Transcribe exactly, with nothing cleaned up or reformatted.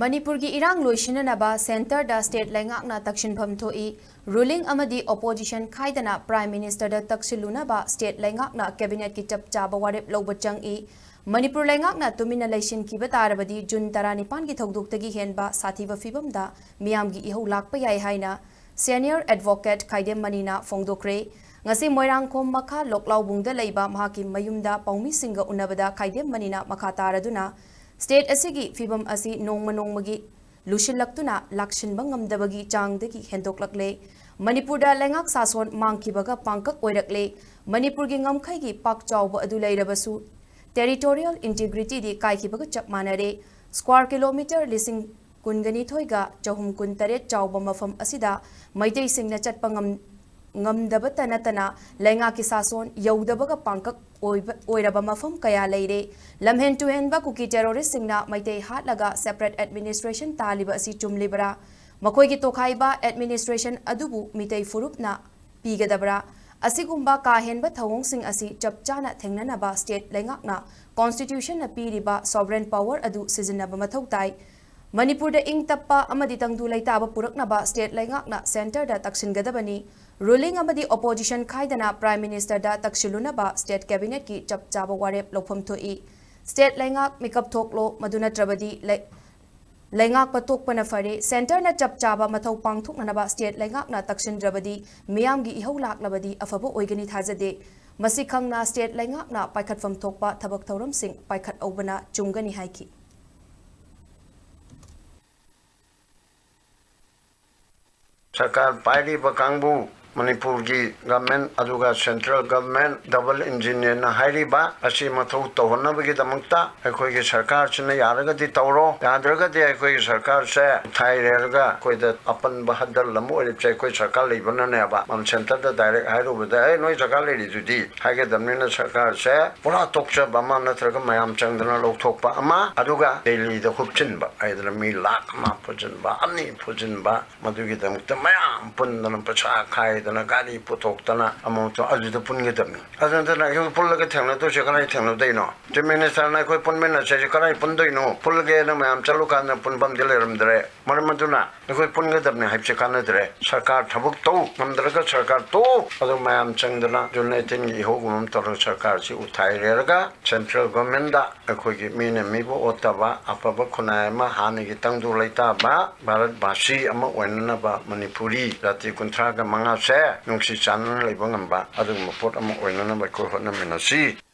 ꯃꯅꯤꯄꯨꯔꯒꯤ ꯏꯔꯥꯡ ꯂꯣꯏꯁꯤꯟꯅꯅꯕ centreꯗ state ꯂꯩꯉꯥꯛꯅ ꯇꯛꯁꯤꯟꯐꯝ ꯊꯣꯛꯏ꯫ Ruling ꯑꯃꯗꯤ opposition ꯈꯥꯏꯗꯅ Prime Ministerꯗ ꯇꯛꯁꯤꯜꯂꯨꯅꯕ state ꯂꯩꯉꯥꯛꯅ cabinetꯀꯤ ꯆꯞ ꯆꯥꯕ ꯋꯥꯔꯦꯞ ꯂꯧꯕ ꯆꯪꯏ꯫ ꯃꯅꯤꯄꯨꯔ ꯂꯩꯉꯥꯛꯅ ꯇꯨꯃꯤꯟꯅ ꯂꯩꯁꯤꯟꯈꯤꯕ ꯇꯥꯔꯕꯗꯤ June ꯇꯔꯥꯅꯤꯄꯥꯟꯒꯤ ꯊꯧꯗꯣꯛꯇꯒꯤ ꯍꯦꯟꯕ ꯁꯥꯊꯤꯕ ꯐꯤꯕꯝꯗ ꯃꯤꯌꯥꯝꯒꯤ ꯏꯍꯧ ꯂꯥꯛꯄ ꯌꯥꯏ ꯍꯥꯏꯅ senior advocate ꯈꯥꯏꯗꯦꯝ ꯃꯅꯤꯅ ꯐꯣꯡꯗꯣꯛꯈ꯭ꯔꯦ꯫ ꯉꯁꯤ ꯃꯣꯏꯔꯥꯡꯈꯣꯝ ꯃꯈꯥ ꯂꯣꯛꯂꯥꯎꯕꯨꯡꯗ ꯂꯩꯕ ꯃꯍꯥꯛꯀꯤ ꯃꯌꯨꯝꯗ ꯄꯥꯎꯃꯤꯁꯤꯡꯒ ꯎꯅꯕꯗ ꯈꯥꯏꯗꯦꯝ ꯃꯅꯤꯅ ꯃꯈꯥ ꯇꯥꯔꯗꯨꯅ state ꯑꯁꯤꯒꯤ ꯐꯤꯕꯝ ꯑꯁꯤ ꯅꯣꯡꯃ ꯅꯣꯡꯃꯒꯤ ꯂꯨꯁꯤꯜꯂꯛꯇꯨꯅ ꯂꯥꯛꯁꯤꯟꯕ ꯉꯝꯗꯕꯒꯤ ꯆꯥꯡꯗꯒꯤ ꯍꯦꯟꯗꯣꯛꯂꯛꯂꯦ꯫ ꯃꯅꯤꯄꯨꯔꯗ ꯂꯩꯉꯥꯛ ꯁꯥꯁꯣꯟ ꯃꯥꯡꯈꯤꯕꯒ ꯄꯥꯡꯀꯛ ꯑꯣꯏꯔꯛꯂꯦ꯫ ꯃꯅꯤꯄꯨꯔꯒꯤ ꯉꯝꯈꯩꯒꯤ ꯄꯥꯛ ꯆꯥꯎꯕ ꯑꯗꯨ ꯂꯩꯔꯕꯁꯨ territorial integrityꯗꯤ ꯀꯥꯏꯈꯤꯕꯒ ꯆꯞ ꯃꯥꯟꯅꯔꯦ꯫ Square kilometre ꯂꯤꯁꯤꯡ ꯀꯨꯟꯒ ꯅꯤꯊꯣꯏꯒ ꯆꯍꯨꯝ ꯀꯨꯟꯇꯔꯦꯠ ꯆꯥꯎꯕ ꯃꯐꯝ ꯑꯁꯤꯗ ꯃꯩꯇꯩꯁꯤꯡꯅ ꯆꯠꯄ ꯉꯝ-, ꯉꯝꯗꯕꯇ ꯅꯠꯇꯅ ꯂꯩꯉꯥꯛꯀꯤ ꯁꯥꯁꯣꯟ ꯌꯧꯗꯕꯒ ꯄꯥꯡꯀꯛ ꯑꯣꯏꯕ, ꯑꯣꯏꯔꯕ ꯃꯐꯝ ꯀꯌꯥ ꯂꯩꯔꯦ꯫ ꯂꯝꯍꯦꯟ ꯇꯨꯍꯦꯟꯕ ꯀꯨꯀꯤ terroristꯁꯤꯡꯅ ꯃꯩꯇꯩ ꯍꯥꯠꯂꯒ separate administration ꯇꯥꯜꯂꯤꯕ ꯑꯁꯤ ꯆꯨꯝꯂꯤꯕꯔꯥ? ꯃꯈꯣꯏꯒꯤ ꯇꯣꯈꯥꯏꯕ administration ꯑꯗꯨꯕꯨ ꯃꯤꯇꯩ ꯐꯨꯔꯨꯞꯅ ꯄꯤꯒꯗꯕ꯭ꯔꯥ? ꯑꯁꯤꯒꯨꯝꯕ ꯀꯥ ꯍꯦꯟꯕ ꯊꯧꯑꯣꯡꯁꯤꯡ ꯑꯁꯤ ꯆꯞ ꯆꯥꯅ ꯊꯦꯡꯅꯅꯕ state ꯂꯩꯉꯥꯛꯅ constitutionꯅ ꯄꯤꯔꯤꯕ sovereign power ꯑꯗꯨ ꯁꯤꯖꯤꯟꯅꯕ ꯃꯊꯧ ꯇꯥꯏ꯫ ꯃꯅꯤꯄꯨꯔꯗ ꯏꯪ ꯇꯞꯄ ꯑꯃꯗꯤ ꯇꯪꯗꯨ ꯂꯩꯇꯥꯕ ꯄꯨꯔꯛꯅꯕ state ꯂꯩꯉꯥꯛꯅ centreꯗ ꯇꯛꯁꯤꯟꯒꯗꯕꯅꯤ꯫ Ruling ꯑꯃꯗꯤ opposition ꯈꯥꯏꯗꯅ Prime Ministerꯗ ꯇꯛꯁꯤꯜꯂꯨꯅꯕ state cabinetꯀꯤ ꯆꯞ ꯆꯥꯕ ꯋꯥꯔꯦꯞ ꯂꯧꯐꯝ ꯊꯣꯛꯏ꯫ State ꯂꯩꯉꯥꯛ ꯃꯤꯀꯞ ꯊꯣꯛꯂꯣ, ꯃꯗꯨ ꯅꯠꯇ꯭ꯔꯕꯗꯤ ꯂꯩ-, ꯂꯩꯉꯥꯛꯄ ꯇꯣꯛꯄꯅ ꯐꯔꯦ꯫ Centreꯅ ꯆꯞ ꯆꯥꯕ ꯃꯊꯧ ꯄꯥꯡꯊꯣꯛꯅꯅꯕ state ꯂꯩꯉꯥꯛꯅ ꯇꯛꯁꯤꯟꯗ꯭ꯔꯕꯗꯤ ꯃꯤꯌꯥꯝꯒꯤ ꯏꯍꯧ ꯂꯥꯛꯂꯕꯗꯤ ꯑꯐꯕ ꯑꯣꯏꯒꯅꯤ ꯊꯥꯖꯗꯦ꯫ ꯃꯁꯤ ꯈꯪꯅ state ꯂꯩꯉꯥꯛꯅ ꯄꯥꯏꯈꯠꯐꯝ ꯊꯣꯛꯄ ꯊꯕꯛ ꯊꯧꯔꯝꯁꯤꯡ ꯄꯥꯏꯈꯠꯍꯧꯕꯅ ꯆꯨꯝꯒꯅꯤ ꯍꯥꯏꯈꯤ꯫ ꯁꯔꯀꯥꯔ ꯄꯥꯏꯔꯤꯕ ꯀꯥꯡꯕꯨ, ꯃꯅꯤꯄꯨꯔꯒꯤ government ꯑꯗꯨꯒ central government double engineerꯅ ꯍꯥꯏꯔꯤꯕ ꯑꯁꯤ ꯃꯊꯧ ꯇꯧꯍꯟꯅꯕꯒꯤꯗꯃꯛꯇ ꯑꯩꯈꯣꯏꯒꯤ ꯁꯔꯀꯥꯔꯁꯤꯅ ꯌꯥꯔꯒꯗꯤ ꯇꯧꯔꯣ, ꯌꯥꯗ꯭ꯔꯒꯗꯤ ꯑꯩꯈꯣꯏꯒꯤ ꯁꯔꯀꯥꯔꯁꯦ ꯊꯥꯏꯔꯦꯔꯒ ꯑꯩꯈꯣꯏꯗ ꯑꯄꯟꯕ ꯍꯗꯜ ꯑꯃ ꯑꯣꯏꯔꯤꯕꯁꯦ ꯑꯩꯈꯣꯏ ꯁꯔꯀꯥꯔ ꯂꯩꯕꯅꯅꯦꯕ꯫ ꯃꯝ centreꯗ direct ꯍꯥꯏꯔꯨꯕꯗ "ꯑꯦ, ꯅꯣꯏ ꯁꯔꯀꯥꯔ ꯂꯩꯔꯤꯗꯨꯗꯤ" ꯍꯥꯏꯒꯗꯕꯅꯤꯅ ꯁꯔꯀꯥꯔꯁꯦ ꯄꯨꯔꯥ ꯇꯣꯛꯆꯕ ꯑꯃ ꯅꯠꯇ꯭ꯔꯒ ꯃꯌꯥꯝ ꯆꯪꯗꯅ ꯂꯧꯊꯣꯛꯄ ꯑꯃ, ꯑꯗꯨꯒ ꯗꯦꯜꯂꯤꯗ ꯍꯨꯞꯆꯤꯟꯕ ꯍꯥꯏꯗꯅ ꯃꯤ ꯂꯥꯈ ꯑꯃ ꯐꯨꯖꯤꯟꯕ, ꯑꯅꯤ ꯐꯨꯖꯤꯟꯕ, ꯃꯗꯨꯒꯤꯗꯃꯛꯇ ꯃꯌꯥꯝ ꯄꯨꯟꯗꯅ ꯄꯩꯁꯥ ꯈꯥꯏꯗꯅ ꯇꯧꯗꯅ, ꯒꯥꯔꯤ ꯄꯨꯊꯣꯛꯇꯅ ꯑꯃꯨꯛꯇ ꯑꯗꯨꯗ ꯄꯨꯟꯒꯗꯕꯅꯤ꯫ ꯑꯗꯨ ꯅꯠꯇꯅ ꯑꯩꯈꯣꯏ ꯄꯨꯜꯂꯒ ꯊꯦꯡꯅꯗꯣꯏꯁꯦ ꯀꯗꯥꯏ ꯊꯦꯡꯅꯗꯣꯏꯅꯣ? ꯆꯤꯐ ꯃꯤꯅꯤꯁꯇꯔꯅ ꯑꯩꯈꯣꯏ ꯄꯨꯟꯃꯤꯟꯅꯁꯦ ꯍꯥꯏꯁꯦ ꯀꯗꯥꯏ ꯄꯨꯟꯗꯣꯏꯅꯣ? ꯄꯨꯜꯂꯒꯦꯅ ꯃꯌꯥꯝ ꯆꯠꯂꯨꯀꯥꯟꯗ ꯄꯨꯟꯐꯝꯗꯤ ꯂꯩꯔꯝꯗ꯭ꯔꯦ꯫ ꯃꯔꯝ ꯑꯗꯨꯅ ꯑꯩꯈꯣꯏ ꯄꯨꯟꯒꯗꯕꯅꯤ ꯍꯥꯏꯕꯁꯦ ꯀꯥꯟꯅꯗ꯭ꯔꯦ꯫ ꯁꯔꯀꯥꯔ ꯊꯕꯛ ꯇꯧ ꯉꯝꯗ꯭ꯔꯒ ꯁꯔꯀꯥꯔ ꯇꯣꯛꯎ꯫ ꯑꯗꯨ ꯃꯌꯥꯝ ꯆꯪꯗꯅ ꯖꯨꯟ eighteenꯒꯤ ꯏꯍꯧꯒꯨꯝꯕ ꯑꯃ ꯇꯧꯔꯒ ꯁꯔꯀꯥꯔꯁꯤ ꯎꯊꯥꯏꯔꯦꯔꯒ central governmentꯗ ꯑꯩꯈꯣꯏꯒꯤ ꯃꯤꯅ ꯃꯤꯕꯨ ꯑꯣꯠꯇꯕ, ꯑꯐꯕ ꯈꯨꯟꯅꯥꯏ ꯑꯃ, ꯍꯥꯟꯅꯒꯤ ꯇꯪꯗꯨ ꯂꯩꯇꯥꯕ ꯚꯥꯔꯠ ꯚꯥꯁꯤ ꯑꯃ ꯑꯣꯏꯅꯅꯕ ꯃꯅꯤꯄꯨꯔꯤ ꯖꯥꯇꯤ ꯀꯨꯟꯊ꯭ꯔꯥꯒ ꯃꯉꯥꯁꯦ ꯅꯨꯡꯁꯤ ꯆꯥꯟꯅꯅ ꯂꯩꯕ ꯉꯝꯕ ꯑꯗꯨꯒꯨꯝꯕ ꯄꯣꯠ ꯑꯃ ꯑꯣꯏꯅꯅꯕ ꯑꯩꯈꯣꯏ ꯍꯣꯠꯅꯃꯤꯟꯅꯁꯤ꯫